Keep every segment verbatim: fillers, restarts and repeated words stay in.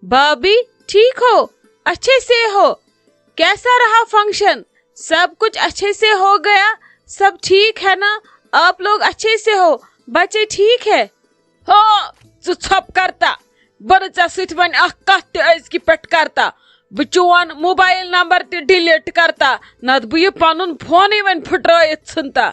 भाभी, ठीक हो? अच्छे से हो? कैसा रहा फंक्शन? सब कुछ अच्छे से हो गया? सब ठीक है ना? आप लोग अच्छे से हो? बच्चे ठीक है? ہو، ژٕ ژھۄپ کرتا۔ بہٕ نہٕ ژےٚ سۭتۍ وۄنۍ اکھ کتھ تہِ أزکہِ پٮ۪ٹھ کرتا۔ بہٕ چون موبایل نمبر تہِ ڈیلیٹ کرتا، نتہٕ بہٕ یہِ پنُن فونٕے وۄنۍ پھٕٹرٲیِتھ ژھٕنتا۔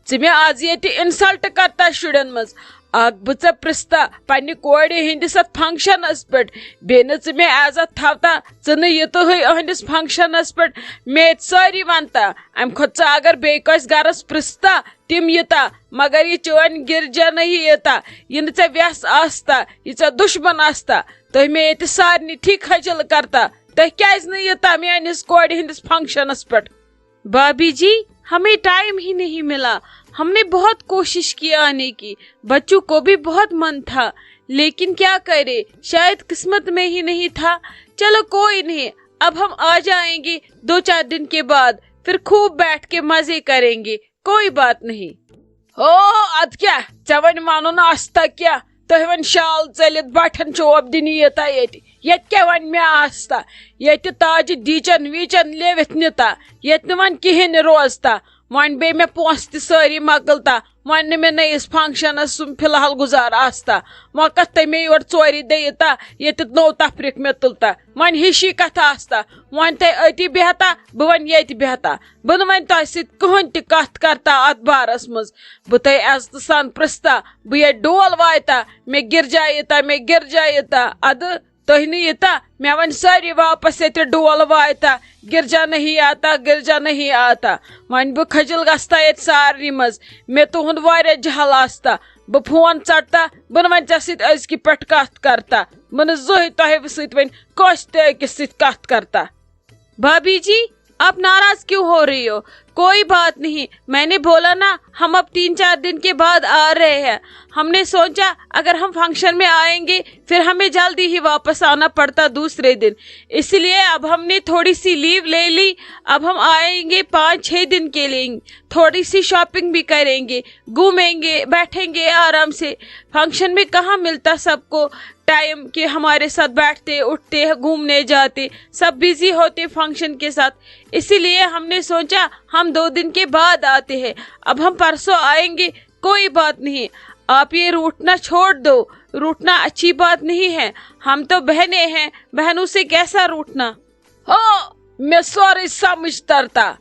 ژٕ مےٚ از ییٚتہِ انسلٹ کرتا شُرٮ۪ن منٛز۔ اکھ بہٕ ژےٚ پرژھتا پننہِ کورِ ہٕنٛدِس اتھ فنکشنس پٮ۪ٹھ، بیٚیہِ نہٕ ژٕ مےٚ عزت تھاوتا، ژٕ نہٕ یِتہٕے أہنٛدِس فنکشنس پٮ۪ٹھ۔ مےٚ ییٚتہِ سٲری ونتا، امہِ کھۄتہٕ ژٕ اگر بیٚیہِ کٲنٛسہِ گرس پرژھتا، تِم یِتا، مگر یہِ چٲنۍ گرجا نہیں یِتا، یہِ نہٕ ژےٚ وٮ۪س آستا، یہِ ژےٚ دُشمن آستا۔ تُہۍ مےٚ ییٚتہِ سارنٕے ٹھیٖک خجل کرتا، تُہۍ کیازِ نہٕ یِتا میٲنِس کورِ ہٕنٛدِس فنکشنس پٮ۪ٹھ؟ भाभी जी, हमें टाइम ही नहीं मिला। हमने बहुत कोशिश की आने की, बच्चों को भी बहुत मन था, लेकिन क्या करें, शायद किस्मत में ही नहीं था। चलो कोई नहीं, अब हम आ जाएंगे दो चार दिन के बाद, फिर खूब बैठ के मजे करेंगे, कोई बात नहीं। ہو، ادٕ کیٛاہ، ژےٚ وۄنۍ ونُن آستا کیٛاہ؟ تُہۍ وۄنۍ شال ژٔلِتھ بٹھٮ۪ن چوب دِنہِ ییٖتا ییٚتہِ۔ ییٚتہِ کیٛاہ وۄنۍ مےٚ آستا؟ ییٚتہِ تاجہِ دیٖچن ویٖچن لیوِتھ نِتا۔ ییٚتہِ نہٕ وۄنۍ کِہیٖنۍ روزتا۔ وۄنۍ بیٚیہِ مےٚ پونٛسہٕ تہِ سٲری مۄکلتا۔ وۄنۍ نہٕ مےٚ نٔیِس فنکشنس سُم فی الحال گُزار آستا۔ وۄنۍ کتھ تَمے یورٕ ژورِ دۄہہِ یِتا، ییٚتہِ نوٚو تفریٖق مےٚ تُلتا۔ وۄنۍ ہِشی کتھ آستا۔ وۄنۍ تۄہہِ أتی بیہتا، بہٕ وۄنۍ ییٚتہِ بیہتا۔ بہٕ نہٕ وۄنۍ تۄہہِ سۭتۍ کٕہٕنۍ تہِ کتھ کرتا اتھ بارس منٛز۔ بہٕ تۄہہِ عزتہٕ سان پرژھتا، بہٕ ییٚتہِ ڈول وایتا، مےٚ گرجا یِتا، مےٚ گرجا یِتا۔ ادٕ تُہۍ نہٕ یِتا، مےٚ وۄنۍ سٲری واپس ییٚتہِ ڈول وایتا، گرجا نہیں آتا، گرجا نہیں آتا۔ وۄنۍ بہٕ کھجل گژھتا ییٚتہِ سارنٕے منٛز، مےٚ تُہُنٛد واریاہ جہل آستا۔ بہٕ فون ژٹتا، بہٕ نہٕ وۄنۍ ژےٚ سۭتۍ أزکہِ پٮ۪ٹھ کتھ کرتا۔ بہٕ نہٕ زٕہٕے تۄہہِ سۭتۍ وۄنۍ کٲنٛسہِ تہِ أکِس سۭتۍ کتھ کرتا۔ भाभी जी, आप नाराज क्यों हो रही हो? कोई बात नहीं, मैंने बोला ना, हम अब तीन चार दिन के बाद आ रहे हैं। हमने सोचा अगर हम फंक्शन में आएंगे, फिर हमें जल्दी ही वापस आना पड़ता दूसरे दिन, इसलिए अब हमने थोड़ी सी लीव ले ली। अब हम आएंगे पाँच छः दिन के लिए, थोड़ी सी शॉपिंग भी करेंगे, घूमेंगे, बैठेंगे आराम से। फंक्शन में कहाँ मिलता सबको टाइम कि हमारे साथ बैठते, उठते हैं, घूमने जाते, सब बिजी होते फंक्शन के साथ। इसीलिए हमने सोचा हम दो दिन के बाद आते हैं। अब हम परसों आएंगे, कोई बात नहीं। आप ये रूठना छोड़ दो, रूठना अच्छी बात नहीं है। हम तो बहनें हैं, बहनों से कैसा रूठना। ہو، مےٚ سورُے سمجھ ترتا۔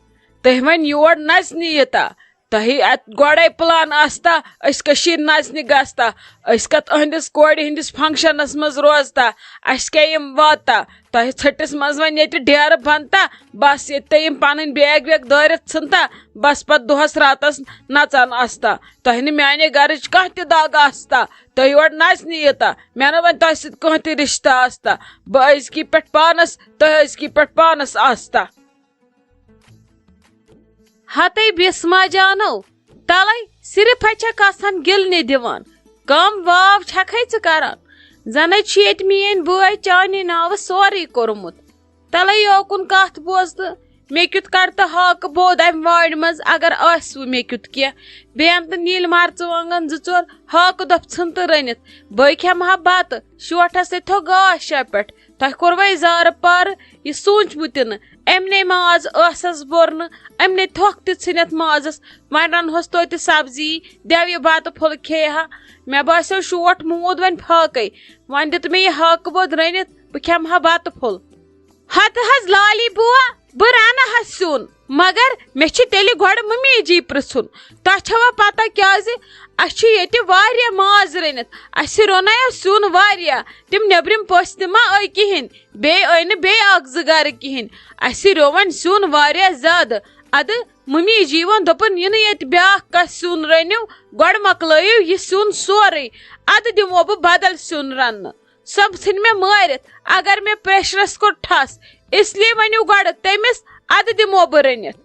تُہۍ وۄنۍ یور نژنہِ یِتا۔ تۄہہِ اتہِ گۄڈے پلان آستا، أسۍ کٔشیٖرِ نژنہِ گژھتا، أسۍ کتھ أہنٛدِس کورِ ہٕنٛدِس فنکشنس منٛز روزتا، اسہِ کیٛاہ یِم واتا؟ تۄہہِ ژھٔٹِس منٛز وۄنۍ ییٚتہِ ڈیرٕ بنتا، بس ییٚتہِ تۄہہِ یِم پنٕنۍ بیگ ویگ دٲرِتھ ژھٕنتا، بس پتہٕ دۄہس راتس نژان آستا۔ تۄہہِ نہٕ میانہِ گرٕچ کانٛہہ تہِ دگ آستا، تُہۍ یور نژنہِ یِتا، مےٚ نہٕ وۄنۍ تۄہہِ سۭتۍ کانٛہہ تہِ رشتہٕ آستا۔ بہٕ أزکی پٮ۪ٹھ پانس، تُہۍ أزکی پٮ۪ٹھ پانس آستا۔ ہتے بسما جانو، تلے صرف ہے چھکھ آسان گِلنہِ دِوان، کم واو چھکھے ژٕ کران؟ زنے چھُ ییٚتہِ میٲنۍ بٲے چانہِ ناوٕ سورُے کوٚرمُت۔ تلے یوکُن کتھ بوز تہٕ مےٚ کیُتھ کڑتہٕ ہاکہٕ بود امہِ وارِ منٛز، اگر آسہِ وٕ مےٚ کیُتھ کینٛہہ۔ بیٚیہِ انہٕ تہٕ نیٖلۍ مرژٕوانٛگن زٕ ژور، ہاکہٕ دۄپھ ژھٕن تہٕ رٔنِتھ۔ بٲے کھٮ۪مہٕ ہا بتہٕ، شوٹھس سۭتۍ تھوٚو گاش شےٚ پٮ۪ٹھ۔ تۄہہِ کوٚروَے زارٕ پارٕ، یہِ سوٗنٛچ بہٕ تہِ نہٕ۔ أمۍ نے ماز ٲسَس بوٚرنہٕ، أمۍ نے تھۄکھ تہِ ژھٕنِتھ مازَس۔ وۄنۍ رَنہوس توتہِ سبزی، دٮ۪و یہِ بَتہٕ پھوٚل کھیٚیہِ ہا۔ مےٚ باسیو شوٹھ موٗد وۄنۍ فاقَے۔ وۄنۍ دِ تہٕ مےٚ یہِ ہاکہٕ بود رٔنِتھ، بہٕ کھٮ۪مہٕ ہا بَتہٕ پھوٚل۔ ہتہٕ حظ لالی بوا، بہٕ رَنہٕ ہا سیُن، مگر مےٚ چھِ تیٚلہِ گۄڈٕ مٔمی جی پرٛژھُن۔ تۄہہِ چھوا پتہ کیٛازِ؟ اَسہِ چھُ ییٚتہِ واریاہ ماز رٔنِتھ، اَسہِ روٚنیو سیُن واریاہ، تِم نیٚبرِم پٔژھۍ تہِ ما آے کِہیٖنۍ، بیٚیہِ آے نہٕ بیٚیہِ اَکھ زٕ گَرٕ کِہیٖنۍ۔ اَسہِ روٚو وۄنۍ سیُن واریاہ زیادٕ۔ اَدٕ مٔمی جی ووٚن، دوٚپُن، یہِ نہٕ ییٚتہِ بیٛاکھ کانٛہہ سیُن رٔنِو، گۄڈٕ مۄکلٲیِو یہِ سیُن سورُے، اَدٕ دِمو بہٕ بدل سیُن رَننہٕ۔ سۄ ژھٕنۍ مےٚ مٲرِتھ، اگر مےٚ پریشرس کوٚر ٹھس، اس لیے ؤنِو گۄڈٕ تٔمِس، ادٕ دِمو بہٕ رٔنِتھ۔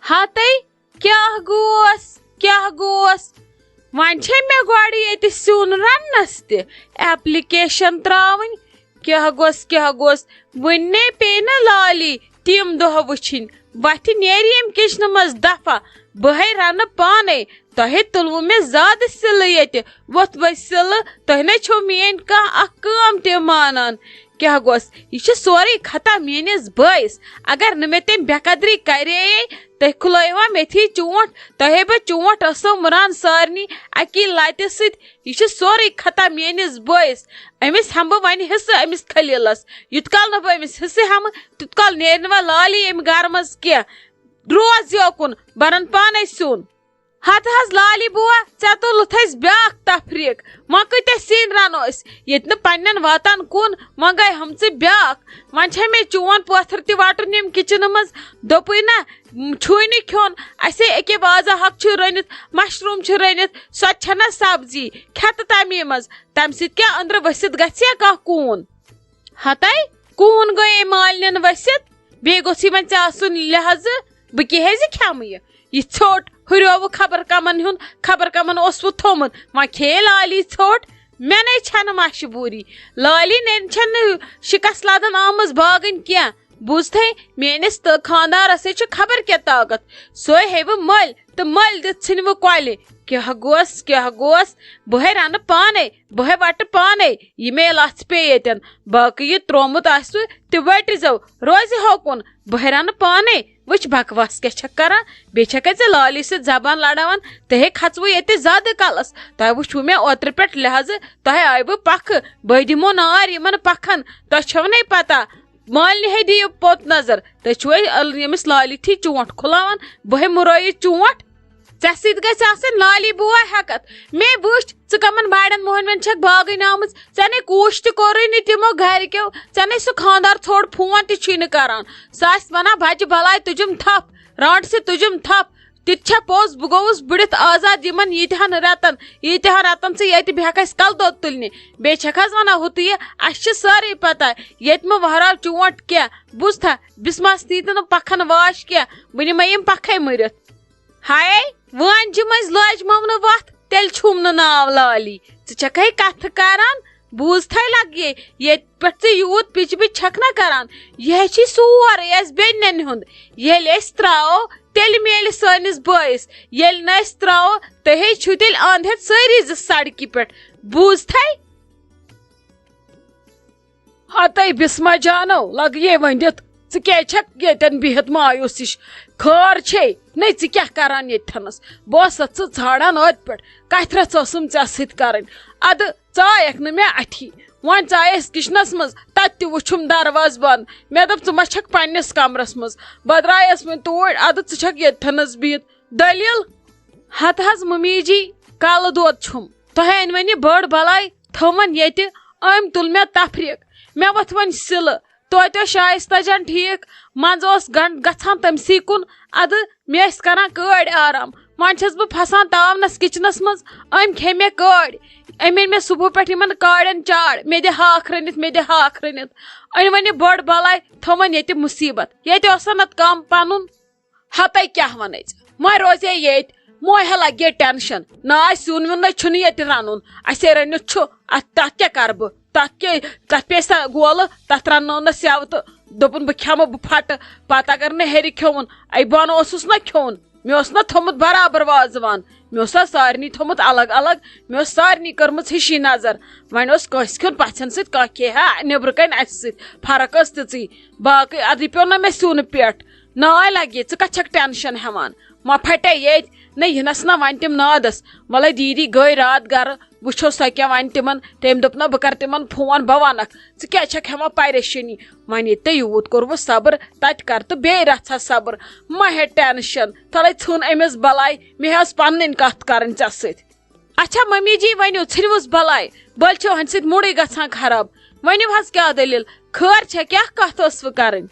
ہتے، کیٛاہ گوس، کیٛاہ گوس؟ وۄنۍ چھے مےٚ گۄڈٕ ییٚتہِ سیُن رننس تہِ ایپلیکیشن تراوٕنۍ۔ کیٛاہ گوس، کیٛاہ گوس؟ وُنہِ نے پیٚیہِ نہ لالی تِم دۄہ وٕچھِنۍ۔ وتھِ نیرِ ییٚمہِ کچنہٕ منٛز دفعہ، بہٕ ہے رنہٕ پانے۔ تۄہہِ تُلوٕ مےٚ زیادٕ سِلہٕ ییٚتہِ۔ وۄتھ ؤسۍ سِلہٕ، تُہۍ نے چھِو میٲنۍ کانٛہہ اکھ کٲم تہِ مانان۔ کیٛاہ گوٚس؟ یہِ چھُ سورُے خطا میٲنِس بٲیِس۔ اگر نہٕ مےٚ تٔمۍ بے قدری کریے، تُہۍ کھُلٲیوا مےٚ تھی چونٛٹھ؟ تۄہے بہٕ چونٛٹھ ٲسو مُران سارنٕے اَکی لَتہِ سۭتۍ۔ یہِ چھُ سورُے خطا میٲنِس بٲیِس۔ أمِس ہٮ۪مہٕ بہٕ وۄنۍ حصہٕ أمِس خلیٖلَس۔ یُت کال نہٕ بہٕ أمِس حصہٕ ہٮ۪مہٕ، تیُت کال نیرِ نہٕ وۄنۍ لالی اَمہِ گرٕ منٛز کینٛہہ۔ روز یوکُن، بہٕ رَنہٕ پانَے سیُن۔ ہتہٕ حظ لالی بوا، ژےٚ تُلُتھ اَسہِ بیٛاکھ تفریٖق۔ وۄنۍ کۭتیٛاہ سِنۍ رَنو أسۍ؟ ییٚتہِ نہٕ پنٛنٮ۪ن واتان کُن، وۄنۍ گٔے ہمژٕ بیٛاکھ۔ وۄنۍ چھےٚ مےٚ چون پٲتھٕر تہِ وَٹُن ییٚمہِ کِچنہٕ منٛز۔ دوٚپُے نہ، چھُے نہٕ کھیوٚن۔ اَسے أکے وازٕ ہۄکھ چھُ رٔنِتھ، مشروٗم چھُ رٔنِتھ، سۄ تہِ چھَنہ سبزی کھٮ۪تہٕ تَمی منٛز۔ تَمہِ سۭتۍ کیٛاہ أنٛدرٕ ؤسِتھ گژھِ یا کانٛہہ کوٗن؟ ہتَے کوٗن گٔیے مالِنٮ۪ن ؤسِتھ، بیٚیہِ گوٚژھ یِمن ژےٚ آسُن لحاظہٕ، بہٕ کیٛازِ کھٮ۪مہٕ یہِ؟ یہِ ژھیوٚٹ ہُریووُ خبر کمن ہُنٛد، خبر کمن اوسوُ تھوٚومُت، وۄنۍ کھیٚیے لالی ژھیوٚٹ۔ مےٚ نے چھنہٕ مجبوٗری، لالی نے چھنہٕ شکست لدن آمٕژ باگٕنۍ کینٛہہ۔ بوٗزتھے، میٲنِس تہٕ خاندارس ہے چھُ خبر کیٛاہ طاقت، سۄے ہیٚوٕ مٔلۍ تہٕ مٔلۍ دِتھ ژھٕنوٕ کۄلہِ۔ کیٛاہ گوس، کیٛاہ گوس؟ بہٕ ہے رنہٕ پانے، بہٕ ہے وٹہٕ پانے، یہِ مے لژھ پیٚیہِ ییٚتٮ۪ن۔ باقٕے یہِ ترومُت آسوٕ تہِ وٹہِ زیو، روزِ ہوکُن، بہٕ ہے رنہٕ پانے۔ وٕچھ بکواس کیٛاہ چھکھ کران، بیٚیہِ چھکھے ژےٚ لالی سۭتۍ زبان لڑاوان، تہٕ ہے کھژوٕ ییٚتہِ زیادٕ کلس۔ تۄہہِ وٕچھوٕ مےٚ اوترٕ پٮ۪ٹھ لحاظہٕ، تۄہہِ آیوٕ پکھٕ، بہٕ دِمو نار یِمن پکھن، تۄہہِ چھو نے پتہ۔ مالنہِ ہے دِیِو پوٚت نظر، تُہۍ چھِو ہے ال-، ییٚمِس لالی تھی چونٛٹھ کھُلاوان، بہٕ ہے مُرٲیِتھ چونٛٹھ۔ ژےٚ سۭتۍ گژھِ آسٕنۍ لالی بوے ہٮ۪کتھ۔ مے وٕچھ، ژٕ کمن باڑٮ۪ن مۄہنوٮ۪ن چھکھ باگٕنۍ آمٕژ؟ ژےٚ نے کوٗش تہِ کوٚرُے نہٕ تِمو گرِکیو، ژےٚ نے سُہ خاندار ژھوٚڑ، فون تہِ چھُے نہٕ کران۔ سُہ آسہِ ونان، بچہِ بلاے تُجُم تھپھ، رانٛٹہٕ سۭتۍ تُجُم تھپھ۔ تہِ تہِ چھا پوٚز، بہٕ گوٚوُس بٕڑِتھ آزاد یِمن ییٖتہن رٮ۪تن، ییٖتہن رٮ۪تن ژٕ ییٚتہِ بیٚہکھ اَسہِ کلہٕ دود تُلنہِ۔ بیٚیہِ چھکھ حظ ونان ہُہ تہٕ یہِ، اَسہِ چھِ سٲرٕے پتہ، ییٚتہِ مہٕ وہراو چونٛٹھ کینٛہہ۔ بوٗزتھا، بسماہس نیٖتہٕ نہٕ پکھن واش کینٛہہ، بہٕ نِمے یِم پکھے مٔرِتھ۔ ہاے، وٲنجہِ مٔنٛزۍ لٲج مۄمنہٕ وَتھ، تیٚلہِ چھُم نہٕ ناو لالی۔ ژٕ چھکھے کتھٕ کران، بوٗزتھے لگیے، ییٚتہِ پٮ۪ٹھ ژٕ یوٗت پِچ پِچ چھکھ نہ کران۔ یہِ ہے چھی سورُے اَسہِ بیٚنٮ۪ن ہُنٛد۔ ییٚلہِ أسۍ ترٛاوو، تیٚلہِ میلہِ سٲنِس بٲیِس۔ ییٚلہِ نہٕ أسۍ ترٛاوو، تُہۍ ہے چھِو تیٚلہِ اَنٛد ہٮ۪تھ سٲری زٕ سڑکہِ پٮ۪ٹھ۔ بوٗزتھے؟ ہتے بسمہ جانو، لگیے ؤنِتھ۔ ژٕ کیٛازِ چھکھ ییٚتٮ۪ن بِہِتھ مایوس ہِش؟ خٲر چھے؟ نے، ژٕ کیٛاہ کران ییٚتھٮ۪نس؟ بہٕ ٲسَتھ ژٕ ژھانڈان ٲدۍ پٮ۪ٹھ۔ کتھِ رژھ ٲسٕم ژےٚ سۭتۍ کرٕنۍ۔ ادٕ ژایکھ نہٕ مےٚ اَتھی۔ وۄنۍ ژایَس کِچنَس منٛز، تَتہِ تہِ وُچھُم دروازٕ بنٛد۔ مےٚ دوٚپ، "ژٕ ما چھَکھ پنٛنِس کمرَس منٛز؟" بہٕ درٛایَس وۄنۍ توٗرۍ، اَدٕ ژٕ چھَکھ ییٚتھٮ۪نَس بِہِتھ۔ دٔلیٖل؟ ہَتہٕ حظ مٔمی جی، کَلہٕ دود چھُم۔ تۄہہِ أنۍ وۄنۍ یہِ بٔڑ بَلاے، تھٲوٕن ییٚتہِ، أمۍ تُل مےٚ تفریٖق۔ مےٚ وۄتھ وۄنۍ سِلہٕ۔ توتہِ اوس شایستہ جان ٹھیٖک، منٛزٕ اوس گنٛڈ گژھان تٔمسٕے کُن، اَدٕ مےٚ ٲسۍ کران کٲڑۍ آرام۔ وۄنۍ چھَس بہٕ پھسان تاونَس کِچنَس منٛز، أمۍ کھے مےٚ کٲڑۍ۔ أمۍ أنۍ مےٚ صُبحہٕ پٮ۪ٹھ یِمَن کاڑٮ۪ن چاڑ، "مےٚ دِ ہاکھ رٔنِتھ، مےٚ دِ ہاکھ رٔنِتھ۔" أنۍ وۄنۍ یہِ بٔڑ بَلاے، تھٲوٕن ییٚتہِ مُصیٖبت۔ ییٚتہِ اوسا نَتہٕ کَم پَنُن؟ ہَتَے کیٛاہ وَنَے ژےٚ، وۄنۍ روزے ییٚتہِ، موہے لَگہِ ٹٮ۪نشَن۔ نہ آسہِ سیُن ویُن نَے چھُنہٕ ییٚتہِ رَنُن، اَسے رٔنِتھ چھُ، اَتھ، تَتھ کیٛاہ کَرٕ بہٕ؟ تَتھ کیٛاہ، تَتھ پیٚیہِ سا گولہٕ، تَتھ رَننٲو نہ سیٚو تہٕ دوٚپُن، "بہٕ کھٮ۪مہٕ، بہٕ پھٹہٕ۔" پَتہٕ اگر نہٕ ہیٚرِ کھیوٚوُن، اَے بہٕ ہَن اوسُس نہ کھیوٚوُن، مےٚ اوس نہ تھوٚمُت برابر وازوان، مےٚ اوس نہ سارنٕے تھوٚمُت الگ الگ، مےٚ اوس سارنٕے کٔرمٕژ ہِشی نظر۔ وۄنۍ اوس کٲنٛسہِ کھیوٚن پَژھٮ۪ن سۭتۍ، کانٛہہ کھیٚیہِ ہا نیٚبرٕ کَنۍ اَسہِ سۭتۍ، فرق ٲس تِژٕے۔ باقٕے اَدٕ پیوٚو نہ مےٚ سیُن پٮ۪ٹھ، ناے لَگے، ژٕ کَتھ چھَکھ ٹٮ۪نشَن ہٮ۪وان؟ ما پھٹے ییٚتہِ؟ نہ، یِنَس نہ وۄنۍ تِم نادَس۔ وَلَے دیٖدی گٔے راتھ گَرٕ، وٕچھو سۄ کیٛاہ وَنہِ تِمَن۔ تٔمۍ دوٚپ، "نہ، بہٕ کَرٕ تِمَن فون، بہٕ وَنَکھ۔ ژٕ کیٛازِ چھَکھ ہٮ۪وان پریشٲنی؟" وۄنۍ ییٚتہِ تۄہہِ یوٗت کوٚروٕ صبر، تَتہِ کَر تہٕ بیٚیہِ رَژھا صبر۔ مہ ہےٚ ٹٮ۪نشَن، تَلَے ژھٕن أمِس بَلاے، مےٚ ٲس پَنٕنۍ کَتھ کَرٕنۍ ژےٚ سۭتۍ۔ اچھا ممی جی، ؤنِو، ژھٕنِوُس بَلاے، بٔلۍ چھِ أہٕنٛدِ سۭتۍ موٗڈٕے گژھان خراب۔ ؤنِو حظ، کیٛاہ دٔلیٖل؟ خٲر چھےٚ؟ کیٛاہ کَتھ ٲسوٕ کَرٕنۍ؟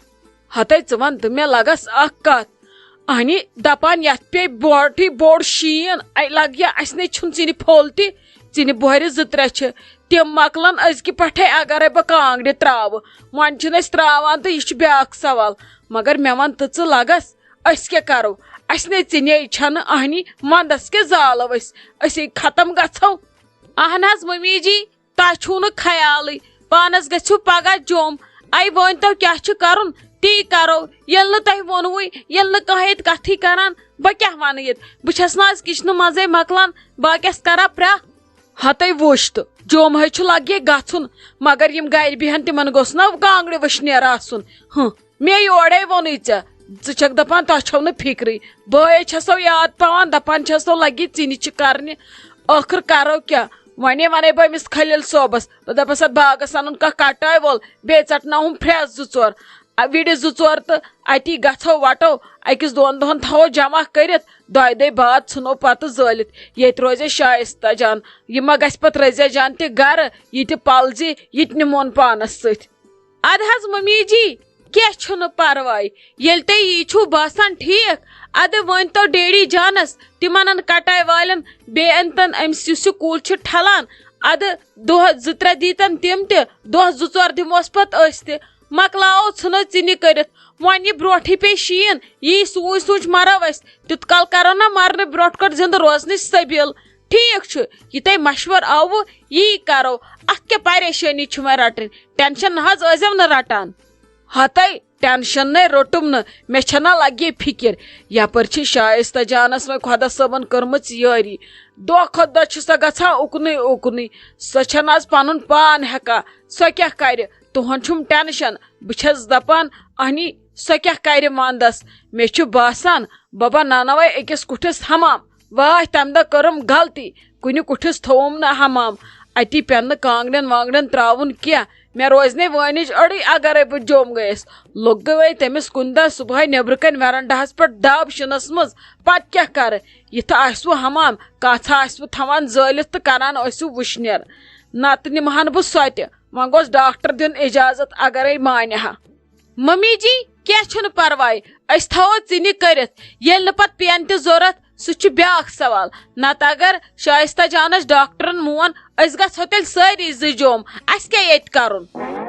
ہَتَے ژٕ وَن تہٕ مےٚ لَگَس اَکھ کَتھ۔ اَہنہِ دَپان یَتھ پیٚیہِ بوٹٕے بوٚڑ شیٖن، اَے لَگہِ یا اَسہِ نے چھُنہٕ ژِنہِ پھوٚل تہِ، ژِنہِ بۄہرِ زٕ ترٛےٚ چھِ، تِم مۄکلَن أزکہِ پٮ۪ٹھَے اگرَے بہٕ کانٛگرِ ترٛاوٕ۔ وۄنۍ چھِنہٕ أسۍ ترٛاوان تہٕ یہِ چھُ بیٛاکھ سوال۔ مگر مےٚ وَن تہٕ ژٕ لَگَس، أسۍ کیٛاہ کَرو؟ اَسہِ نے ژِنے چھَنہٕ اَہنہِ، وَندَس کیٛاہ زالو أسۍ؟ أسے ختم گژھو۔ اہن حظ ممی جی، تۄہہِ چھُو نہٕ خیالٕے، پانَس گٔژھِو پگاہ جوٚم۔ اَے ؤنۍ تو کیٛاہ چھُ کَرُن، تی کَرو۔ ییٚلہِ نہٕ تۄہہِ ووٚنوُے، ییٚلہِ نہٕ کانٛہہ ییٚتہِ کَتھٕے کَران، بہٕ کیٛاہ وَنہٕ ییٚتہِ؟ بہٕ چھَس نہٕ آز کِچنہٕ منٛزَے مۄکلان، بہٕ کیٛاہ کَرا پرٛاہ؟ ہتے وُچھ تہٕ جوٚم ہے چھُ لگے گژھُن، مگر یِم گرِ بیہن تِمن گوٚژھ نا کانٛگرِ وٕشنیر آسُن۔ ہُہ، مےٚ یورے ووٚنُے ژےٚ، ژٕ چھکھ دپان تۄہہِ چھو نہٕ فکرٕے۔ بٲے چھسو یاد پاوان، دپان چھسو لگی ژِنہِ چھِ کرنہِ، ٲخٕر کرو کیٛاہ؟ وۄنۍ ونے بہٕ أمِس خلیل صٲبس، بہٕ دپس اتھ باغس انُن کانٛہہ کٹٲے وول، بیٚیہِ ژٹناوہُم پھرٛٮ۪س زٕ ژور، آ، وِڑِ زٕ ژور تہٕ اتی گژھو وٹو، أکِس دۄن دۄہن تھاوو جمع کٔرِتھ، دۄیہِ دۄہہِ بعد ژھٕنو پتہٕ زٲلِتھ۔ ییٚتہِ روزِ شایستہ جان، یہِ ما گژھِ پتہٕ رضیہ جان تہِ گرٕ، یہِ تہِ پلزِ، یہِ تہِ نِمون پانس سۭتۍ۔ ادٕ حظ ممی جی، کینٛہہ چھُنہٕ پرواے، ییٚلہِ تۄہہِ یی چھُو باسان ٹھیٖک، ادٕ ؤنۍ تو ڈیڈی جانس، تِم انن کٹاے والٮ۪ن، بیٚیہِ انتن أمِس یُس یہِ کُل چھُ ٹھلان، ادٕ دۄہ زٕ ترٛےٚ دیٖتن تِم تہِ، دۄہ زٕ ژور دِموس پتہٕ أسۍ تہِ۔ مۄکلاوو ژھٕنو ژِنہِ کٔرِتھ۔ وۄنۍ یہِ برونٛٹھٕے پیٚیہِ شیٖن، یی سوٗنٛچ سوٗنٛچ مرو أسۍ۔ تیُت کال کرو نہ مرنہٕ برونٛٹھ کٲٹھۍ زِندٕ روزنٕچ سبیٖل۔ ٹھیٖک چھُ، یہِ تۄہہِ مشورٕ آوٕ، یی کرو۔ اتھ کیٛاہ پریشٲنی چھِ وۄنۍ رٹٕنۍ؟ ٹینشن نہ حظ ٲسۍزیو نہٕ رٹان۔ ہتے ٹینشن نے روٚٹُم نہٕ، مےٚ چھےٚ نہ لگے فکر۔ یپٲرۍ چھِ شایستہ جانس وۄنۍ خۄدا صٲبن کٔرمٕژ یٲری۔ دۄہ کھۄتہٕ دۄہ چھِ سۄ گژھان اُکنُے اُکنُے۔ سۄ چھےٚ نہ حظ پنُن پان ہٮ۪کان۔ سۄ کیٛاہ کرِ؟ تُہُنٛد چھُم ٹینشن۔ بہٕ چھَس دَپان، اہنی، سۄ کیٛاہ کَرِ وَندَس؟ مےٚ چھُ باسان، بہٕ بَناونَوَے أکِس کُٹھِس حمام۔ واے، تَمہِ دۄہ کٔرٕم غلطی، کُنہِ کُٹھِس تھووُم نہٕ حمام۔ اَتی پیٚنہٕ کانٛگڑٮ۪ن وانٛگڑٮ۪ن ترٛاوُن کینٛہہ۔ مےٚ روزِ نے وٲنِج أڑٕے اگرے بہٕ جوٚم گٔیَس۔ لوٚگ گٔے تٔمِس کُنہِ دۄہ صُبحٲے نیٚبرٕ کَنۍ ویرنڈاہَس پٮ۪ٹھ دَب شِنَس منٛز۔ پَتہٕ کیٛاہ کَرٕ؟ یِتھٕ آسہِ وُ حمام، کَژھٕ آسہِ وُ تھاوان زٲلِتھ تہٕ کَران ٲسِو وُشنیر۔ نَتہٕ نِمہٕ ہن بہٕ سۄ تہِ۔ وۄنۍ گوٚژھ ڈاکٹر دیُن اجازت اگرے مانہِ ہا۔ ممی جی، کینٛہہ چھُنہٕ پرواے، أسۍ تھاوو ژِنہِ کٔرِتھ، ییٚلہِ نہٕ پتہٕ پین تہِ ضروٗرت، سُہ چھُ بیٛاکھ سوال۔ نتہٕ اگر شایستہ جانس ڈاکٹرن مون، أسۍ گژھو تیٚلہِ سٲری زٕ جوٚم، اسہِ کیٛاہ ییٚتہِ کرُن؟